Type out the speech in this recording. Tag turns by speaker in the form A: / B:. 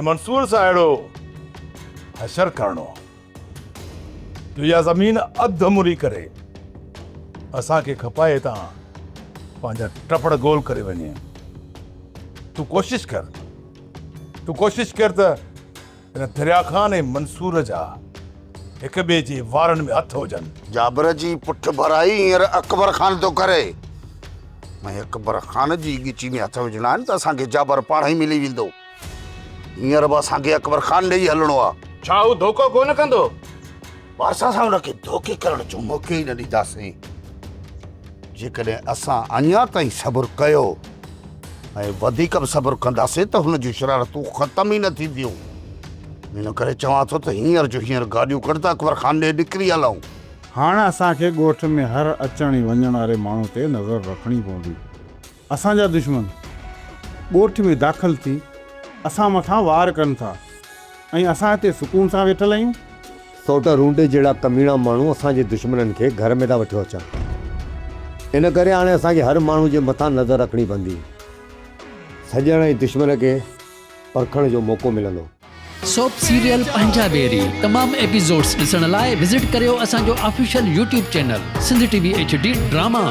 A: منصور سان اهڙو حشر ڪرڻو آ جو اها زمين اڌ مري ڪري اسان کي کپائي هتان پنهنجا ٽپڙ گول ڪري وڃي. تون ڪوشش ڪر، تون ڪوشش ڪر ته هن دريا خان ۽ منصور جا هڪ ٻئي جي وارن ۾ هٿ هجن.
B: جابر جي پٺڀرائي هينئر اڪبر خان ٿو ڪري ۽ اڪبر خان جي ڳچي ۾ هٿ وجهڻا آهن ته اسان کي جابر پاڻ ئي ملي ويندو. هينئر به اسان کي اڪبر خان ڏي ئي هلڻو آهي.
C: ڇا هو ڌوڪو ڪونه ڪندو؟
B: بادشاهه اسان هن کي ڌوڪي ڪرڻ جو موقعو ئي نه ڏينداسين. جيڪڏهن اسان اڃا تائين صبر ڪيو ۽ وڌيڪ به صبر ڪنداسين ته هن جون شرارتون ختم ئي نه ٿينديون. ان ڪري چوان ٿو ته هينئر جو هينئر گاڏيون ڪڍ ته اڪبر خان ڏي نڪري هلون.
D: هاڻ اسان کي ڳوٺ ۾ هر اچڻ ۽ وڃڻ واري ماڻهو تي نظر رکڻي پوندي. اسان جا دشمن ڳوٺ ۾ داخل ٿي اسان مٿان وار ڪن ٿا ۽ اسان هتي سڪون سان ويٺل آهيون.
E: سوٽ رونڊي جهڙا ڪميڻا ماڻهو اسان جي دشمنن کي گهر ۾ ٿا وٺيو اچن. ان ڪري هاڻي اسان کي هر ماڻهو جي مٿان نظر رکڻي پوندي. سڄڻ ۽ دشمن کي پرکڻ جو موقعو ملندو.
F: سوپ سيريل پنهنجا ويري تمام ايپيسوڊس ڏسڻ لاء وزٽ ڪريو اسان جو official YouTube channel Sindh T V H D drama.